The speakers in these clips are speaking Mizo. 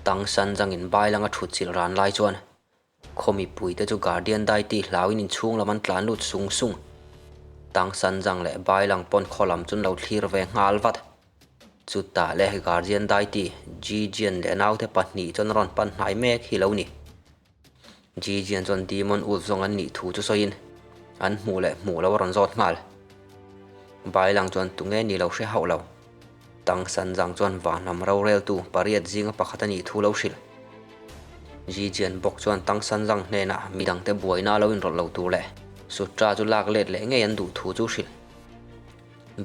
Tang San Zangin Bailanga thut chilh ran lai chuan khaw mipuite chu Guardian Deity hlauin inchhung lam an tlan lut sung sung. Tang San Zang leh Bailang pawn khaw lam chu an lo thlir ve nghal vat. Chutah leh Guardian Deity Ji Jian leh naute pahnih chuan a rawn pan hnai mek hi lo ni. Ji Jian chuan Demon Wolf zawng an nih thu chu sawiin an hmuh leh hmuh lo a rawn zawt nghal. Bailang chuan tunge ni lo hre hauh lo. Tang San Zang chuan Vanlam roreltu pariat zinga pakhat a nih thu lo hrilh. Ji Jian bawk chuan Tang San Zang hnenah midangte buaina lo inrawlh lo tur leh Sutra chu lak let leh ngei an duh thu chu hrilh.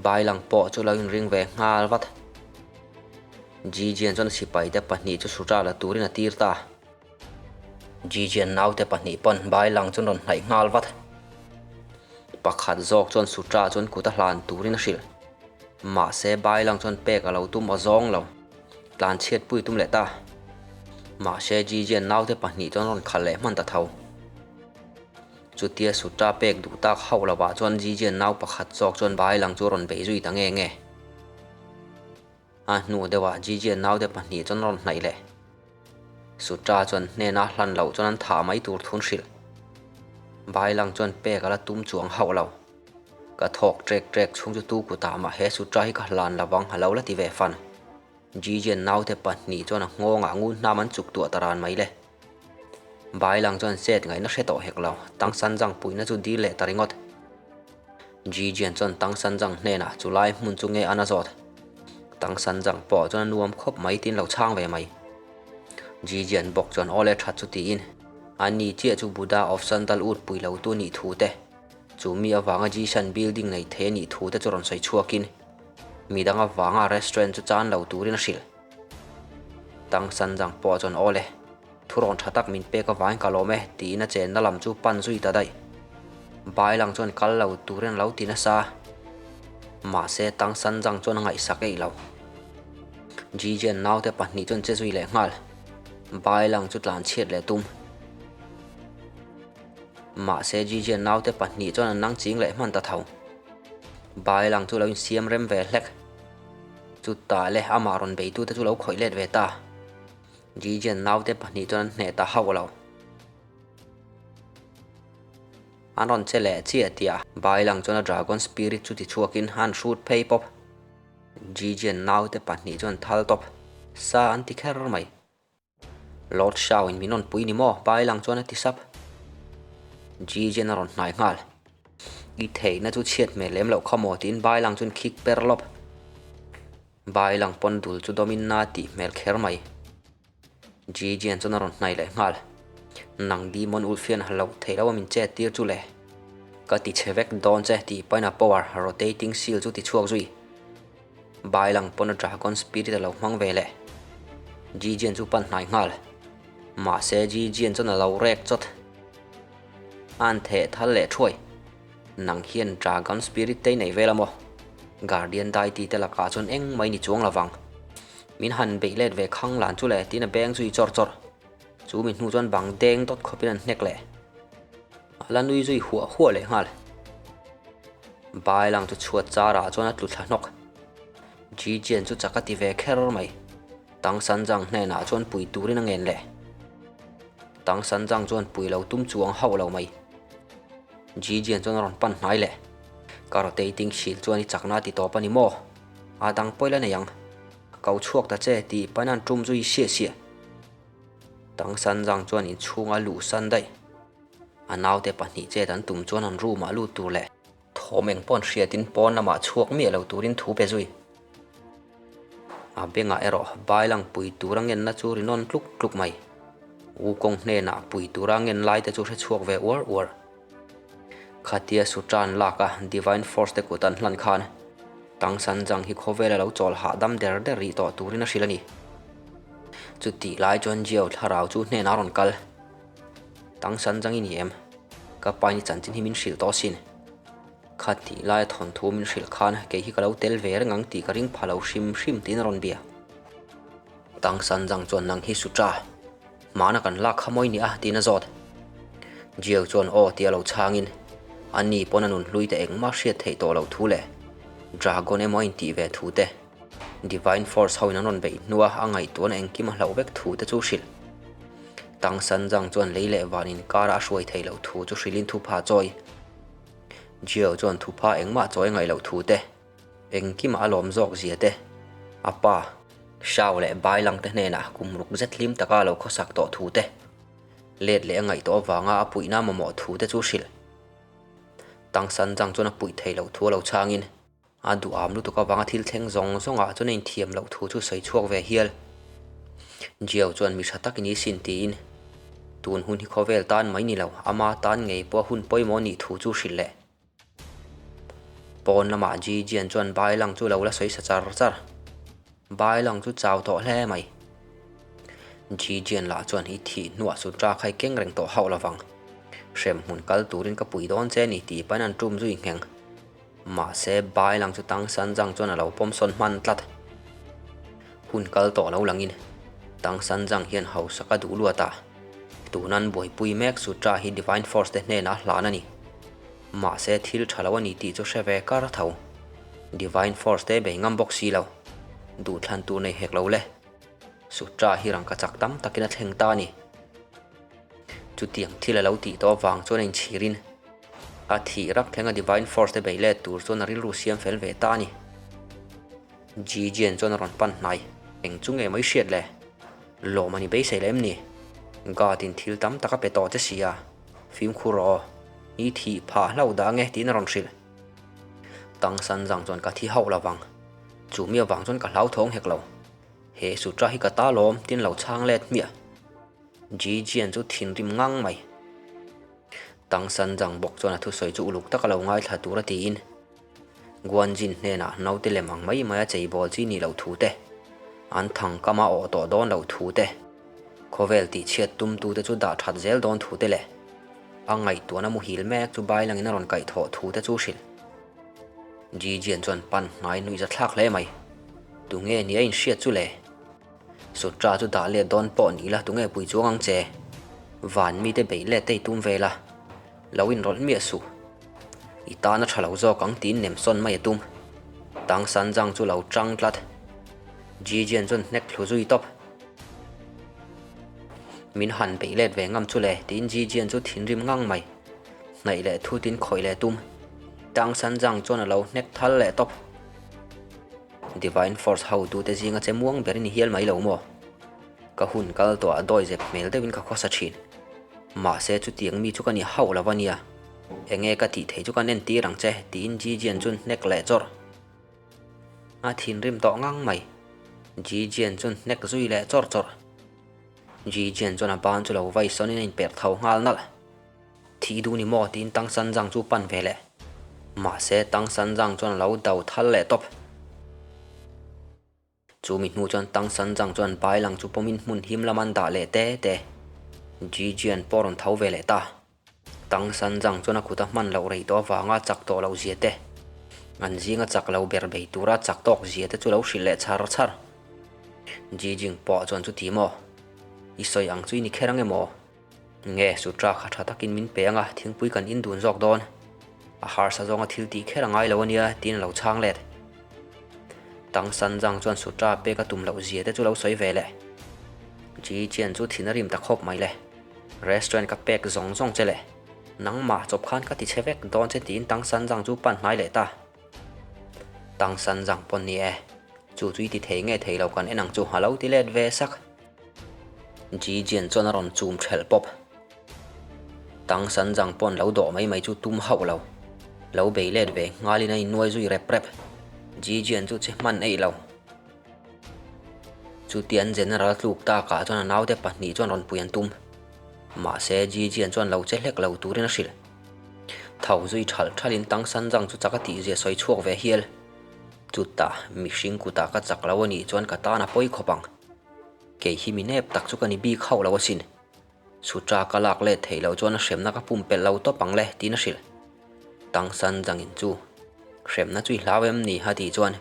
Bailang pawh chu lo inring ve nghal vat. Ji Jian chuan sipaite pahnih chu Sutra la turin a tir ta. Ji Jian naute pahnih pawn Bailang chu an rawn hnaih nghal vat. Pakhat zawk chuan Sutra chuan kut a hlan turin a hrilh. Mahse Bailang chuan pek a lo tum a zawng lo. Tlan chhiat pui tum leh ta. Mahse Ji Jian naute pahnih chuan rawn khalh leh hman ta tho. Chutia Sutra pek duh tak hauh lovah chuan Ji Jian nau pakhat zawk chuan Bailang chu a rawn bei zui ta nge nge. A hnu deuhah Ji Jian naute pahnih chuan rawn hnaih leh. Sutra chuan hnena hlan loh chuan an thah mai tur thun hrilh. Bailang chuan pek a la tum chuang hauh lo. Ka thawk trek trek chhung chu tu kutah mah he Sutra hi ka hlan lovang a lo la ti ve fan. Jijian naute pahnih chuan a nghawngah ngun hnam an chuk tuah ta ran mai le. Bailang chuan chet ngaihna hre tawh hek lo, Tang Sanjang puihna chu dil leh ta ringawt. Jijian chuan Tang Sanjang hnenah chu lai hmun chu nge an a zawt. Tang Sanjang pawh chuan a nuam khawp mai tiin lo chhang ve mai. Jijian bawk chuan aw le that chu tiin, a ni chiah chu Buddha of Sandalwood pui lo tu nih thu te, chu mi avanga Jishan building nei thei a nih thu te chu rawn sawi chhuakin, midang avanga restaurant chu chan lo turin a hrilh. Tang Sanjang pawh chuan aw le, thurawn tha tak min pek avangin ka lawm e tiin a chenna lam chu pan zui ta daih. Bailang chuan kal lo turin a lo ti nasa. Mahse Tang Sanjang chuan a ngaihsak eih lo. Jijian naute pahnih chuan che zui leh nghal. Bailang chu tlan chhiat leh tum. Mahse Jijian naute pahnih chuan an nang ching leh hman ta tho. Bailang chu lo insiam rem ve hlek. Chutah le amah rawn beitute chu lo khawih let ve ta. Gideon naute pahnih chuan an hneh ta hauh lo. An rawn che leh chiah tih a Bailang chuan a Dragon Spirit chu ti chhuakin an hrut phei pawp. Gideon naute pahnih chuan thal tawp sa an ti kher mai. Lord Shao in min rawn pui ni maw? Bailang chuan a ti sap. Jijian a rawn hnai nghal. I theihna chu chhiat hmel lem loh kha maw tiin Bailang chuan khik per lawp. Bailang pawn dul chu dawmin na tih hmel kher mai. Jijian chuan a rawn hnai leh nghal. Nang Demon Ulfian ha loh theih loh a min chet tir chu le. Ka ti chhe vek dawn che tih pahin a power rotating seal chu ti chhuak zui. Bailang pawn a Dragon Spirit a lo hmang ve leh. Jijian chu pan hnai nghal. Mahse Jijian chuan a lo rek chawt. A an theh thal leh thuai. Nang hian Dragon Spirit te i nei vel a maw? Guardian Deity te lakah chuan eng mai ni chuang lovang. Min han beih let ve khang lan chu le tiin a beng zui chawr chawr. Chu mi hnu chuan bang deng dawt khawpin an hnek leh. A la nui zui huah huah leh nghal. Bailang chu chhuat charah chuan a tlu thla hnawk. Jijian chu chak a ti ve kher mai. Tang Sanjang hnenah chuan pui turin a ngen leh. Tang Sanjang chuan pui lo tum chuang hauh lo mai. Jijian chuan a rawn pan hnai leh. Ka rotating shield chuan i chakna a ti tawp a ni maw? A dang pawi la nei ang. Ka ko chhuak ta che tih pain an tum zui siah siah. Tang Sanjang chuan inchhunga luh san daih. A naute pahnih chet an tum chuan an room ah lut tur leh thawm eng pawh an hriatin pawn lamah chhuak miah lo turin thu pe zui. A bengah erawh bailang pui tura ngenna chu ri nawn tluk tluk mai. Wukong hnenah pui tura ngen lai te chu hre chhuak ve uar uar. Khatia Sutran lak a Divine Force te kut an hlan khan Tang Sanjang hi khawvel a lo chawl hahdam der der rih tawh turin a hrilh a ni. Chutih lai chuan Jiao thlarau chu hnenah a rawn kal. Tang Sanjang i ni em? Ka pa in i chanchin hi min hrilh tawh asin. Kha tih laia thawnthu min hrilh khan kei hi ka lo tel ve reng ang tih ka ring pha lo hrim hrim tiin a rawn bia. Tang Sanjang chuan nang hi Sutra, hmana kan lak kha mawi nia tiin a zawt. Jiao chuan aw tia lo chhangin a ni pawn a nun hlui te engmah hriat theih tawh loh thu leh Dragon emaw a intih ve thu te. Divine Force hoin an rawn beih hnua a ngaihtuahna engkim a hlauh vek thu te chu hrilh. Tang San Zhang chuan lei leh van inkara a hruai theih loh thu chu hrilhin thupha chawi. Jiao chuan thupha engmah chawi a ngaih loh thu te, engkimah a lawm zawk zia te, a pa, Shao leh Bai Lang te hnenah kum ruk zet hlim taka a lo khawsak tawh thu te, let leh a ngaih tawh avanga a puihna mamawh thu te chu hrilh. Tang San Zhang chuan a puih theih loh thu a lo chhangin, A duham lutuk avanga thil thleng zawng zawngah chuan a inthiam loh thu chu sawi chhuak ve hial. Jiao chuan mi tha tak i ni sin tiin tun hun hi khawvel tan mai ni lo, ama tan ngei pawh a hun pawimawh nih thu chu hrilh leh. Pawn lamah Ji Jian chuan Bai Lang chu lo la sawi sa char char. Bai Lang chu chau tawh hle mai. Ji Jian lah chuan i thih hnuah sutra khai keng reng tawh hauh lovang. Hremhmun kal turin ka pui dawn che ni tih pahin an tum zui ngheng. Mahse, Bai lang chu Tang San Zhang chuan a lo pawm sawn hman tlat. Hun kal tawh lo langin Tang San Zhang hian hausak a duh luat a, tunan buaipui mek Sutra hi Divine Force te hnenah a hlan a ni. Mahse, thil tha lo a ni tih chu hre ve kar tho. Divine Force te bei ngam bawk si lo. Duhthlan tur nei hek lo le. Sutra hi rangka chak tam takin a thleng ta a ni. Chutiang thil a lo tih tawh avang chuan a inchhirin a thih rak thlenga Divine Force te bei let tur chuan a rilru siam fel ve ta a ni. Gideon chuan a rawn pan hnai, Eng chu nge mai hriat le? Lawm a ni beisei leh em ni? God in thil tam tak a pe tawh che si a, fimkhur rawh aw, i thih phah hlauh dah ange tiin a rawn hrilh. Tang San Zhang chuan ka thi hauh lovang, chu mi avang chuan ka hlauthawng hek lo. He sutra hi ka ta lawm tiin lo chhang let hmiah. Gideon chu thinrim ngang mai. Tang San Zhang bawk chuan a thusawi chu uluk taka lo ngaithla tur a tiin Guanjin hnenah naute lem ang mai mai a cheibawl chi nih loh thu te, an thang kama awh tawh dawn loh thu te, khawvel tihchhiat tumtute chu dah that zel dawn thu te leh a ngaihtuahna muhil mek chu bailangin a rawn kaihthawh thu te chu hrilh. Gideon chuan pan hnai nuihza thlak hle mai. Tunge ni a inhriat chu le? Sutra chu dah let dawn pawh ni la tunge pui chuang ang che? Van mite beih let te i tum vel a, lo inrawlh miah suh. I tan a tha lo zawk ang tiin nem sawn mai a tum. Tang San Zhang chu lo chang tlat. Jijian chuan hnek thlu zui tawp. Min han beih let ve ngam chu le tiin Jijian chu thinrim ngang mai. Hnaih leh thutin khawih leh tum. Tang San Zhang chuan a lo hnek thal leh tawp. Divine Force hotute zinga che muang ber i ni hial mai lo maw? Ka hun kal tawh ah dawi zep hmel deuhin ka khawsa thin. Mahse chutiang mi chu ka ni hauh lo a nia. Enge ka tih theih chu kan entir ang che tiin Gigian chuan hnek leh chawrh. A thinrim tawh ngang mai. Gigian chuan hnek zui leh chawrh chawrh. Gigian chuan a ban chu lo vai sawnin a inperh tho nghal nalh. Thih duh ni maw tiin Tang San Zhang chu pan ve leh. Mahse Tang San Zhang chuan a lo do thal leh tawp. Chu mi hnu chuan Tang San Zhang chuan Bai Lang chu pawmin hmun him lam an dah leh te te. Ji Jian pawh rawn tho ve leh ta. Tang San Zhang chuan a kut a hman loh rei tawh avanga chak tawh loh zia te, an zinga chak lo ber bei tura chak tawk zia te chu lo hrilh leh char char. Ji Jing pawh chuan chuti maw? I sawi ang chu i ni kher ang emaw? Nge sutra kha tha takin min pe anga thingpui kan in dun zawk dawn. A harsa zawnga thil tih kher a ngai lo ania tiin a lo chhang let. Tang San Zhang chuan sutra pek a tum loh zia te chu lo sawi ve leh. Ji Jian chu thin a rim ta khawp mai le. Restaurant ka pek zawng zawng che le. Nangmah chawp khan ka ti chhe vek dawn che tiin Tang San Zhang chu pan hnai leh ta. Tang San Zhang pawn ni e. Chu chu i ti thei nge thei lo kan en ang chu a lo ti let ve sak. Gideon chuan a rawn chum thelh pawp. Tang San Zhang pawn lo dawh mai mai chu tum hauh lo. Lo bei let ve nghalin a innuai zui rep rep. Gideon chu che hman eih lo. Chutian General tluk takah chuan a naute pahnih chuan rawn pui an tum. Mahse Gideon chuan lo che hlek lo turin a hrilh. Tho zui thalh thalhin Tang San Zhang chu chak a tihzia sawi chhuak ve hial. Chutah mihring kutah ka chak lo a nih chuan ka tan a pawi khawp ang. Kei hi mi nep tak chu ka ni bik hauh lo asin. Sutra ka lak let theih loh chuan a hremna ka pumpelh lo tawp ang le tiin a hrilh. Tang San Zhangin chu hremna chu i hlau em ni a tih chuan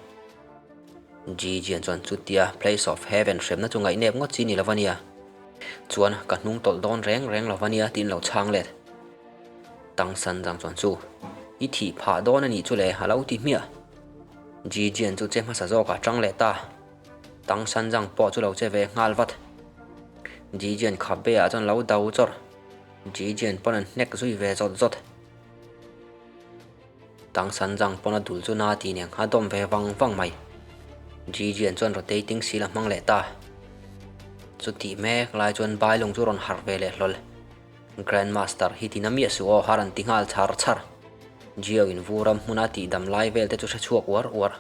Ji Jian chuan chutia Place of Heaven hremna chu ngaihnep ngawt chi ni lo ania. Chuan ka hnung tawlh dawn reng reng lo ania tiin lo chhang let. Tang San Zhang chuan chu i thih phah dawn a nih chu le a lo ti hmiah. Ji Jian chu che hmasa zawkah tang leh ta. Tang San Zhang pawh chu lo che ve nghal vat. Ji Jian khap be ah chuan lo do chawrh. Ji Jian pawn an hnek zui ve zawt zawt. Tang San Zhang pawn a dul chu na ti nen a dawm ve vang vang mai. Ji Jian chuan rotating seal a hmang leh ta. Chutih mek lai chuan Bailung chu rawn harh ve leh hlawl. Grandmaster hi tina miah suh aw har an ti nghal char char. Jio in vu ram hmuna tihdam lai vel te chu hre chhuak uar uar.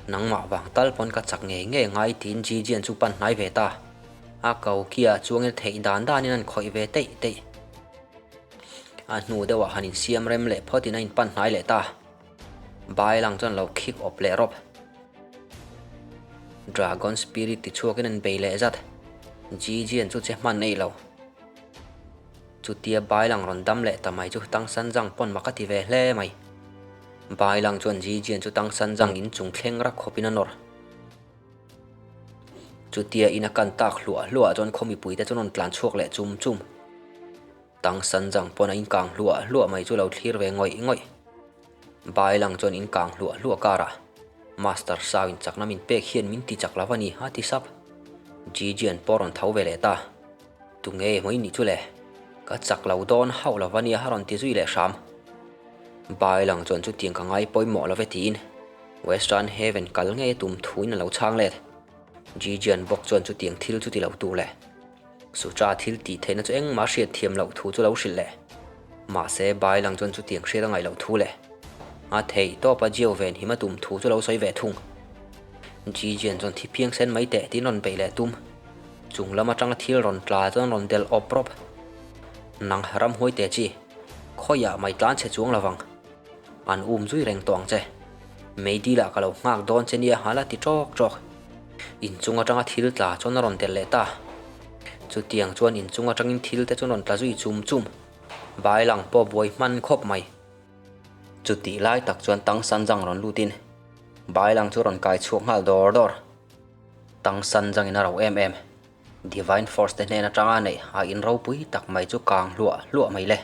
Nangmah vang tal pawn ka chak ngei ngei ngai tiin Jijian chu pan hnai ve ta. A ko kia chuangin theih dan danin an khawih ve teih teih. A hnu deuhah han insiam rem leh phawtin a inpan hnai leh ta. Bailang chuan lo khik awp leh rawp. Dragon Spirit ti chhuakin an bei leh zat. Jijian chu che hman eih lo. Chutia Bailang rawn dam leh ta mai chu Tang San Zhang pawn mak a ti ve hle mai. Bailang chuan Jijian chu Tang San Zhang in chung thleng rak khawpin a nawr. Chutia in a kan tak hluah hluah chuan khaw mipuite chu rawn tlan chhuak leh chum chum. Tang San Zhang pawn a inkang hluah hluah mai chu lo thlir ve ngawih ngawih. Bailang chuan inkang hluah hluah karah Master Shao in chakna min pek hian min ti chak lo a ni a ti sap. Jijian pawh rawn tho ve leh ta. Tunge maw i nih chu le? Ka chak lo dawn hauh lo va nia a rawn ti zui leh hram. Bailang chuan chutiang ka ngai pawimawh lo ve tiin Western Heaven kal ngei a tum thuin a lo chhang let. Jijian bawk chuan chutiang thil chu ti lo tur leh Sutra thil tih theihna chu engmah hriat thiam loh thu chu lo hrilh leh. Mahse Bailang chuan chutiang hriat a ngaih loh thu leh a theih tawpa Jio ven him a tum thu chu lo sawi ve thung. Jijian chuan thi phiang sen mai teh tiin rawn beih leh tum. Chung lam atanga thil rawn tla chuan rawn delh awp rawp. Nang ramhuai te chi, khawiah mai tlan chhe chuang lovang. An um zui reng tawh ang che. Meidil ah ka lo nghak dawn che nia a la ti tawk tawk. Inchung atanga thil tla chuan a rawn delh leh ta. Chutiang chuan inchung atangin thil te chu rawn tla zui chum chum. Bailang pawh buai hman khawp mai. Chutih lai tak chuan Tang Sanjang rawn lutin Bailang chu rawn kai chhuak nghal dawr dawr. Tang San Zhang in a ro em em. Divine Force te hnen atanga neih a in ropui tak mai chu kang hluah hluah mai le.